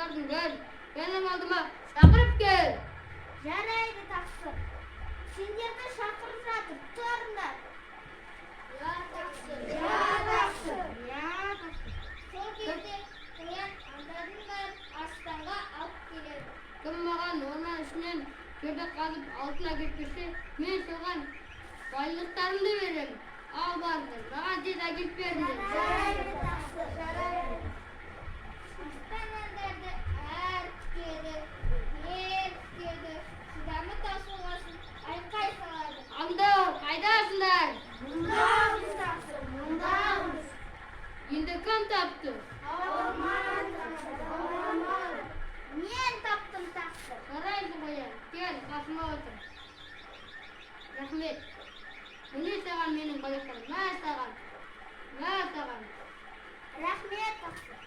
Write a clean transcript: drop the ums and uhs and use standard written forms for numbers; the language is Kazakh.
Аңдардың бәрін менің алдыма шақырып кел. Жарайды, тақсыр. Сендерді шақырып жатыр, тұрыңдар. Я, тақсыр. Я, тақсыр. Я, тақсыр. Сол кезде қоян аңдардың бәрін арыстанға алып келеді. Кім маған орман ішінен жерді қазып алтын әкеліп берсе, мен соған байлықтарымды беремін. Ал барыңдар, маған тез әкеліп беріңдер. Жарайды, тақсыр, жарайды. Арыстан аңдарды әр күтеді, бер күтеді. Шыдамы таусылғасын айқай салады. Аңдар, қайдасыңдар? Мұндамыз, тақсыр, мұндамыз. Енді кім тапты? Орман, тақсыр, орман. Мен таптым, тақсыр. Жарайсың, қоян, кел, қасыма отыр. Рахмет. Міне саған менің байлықтарым. Мә саған, мә саған. Рахмет, тақсыр.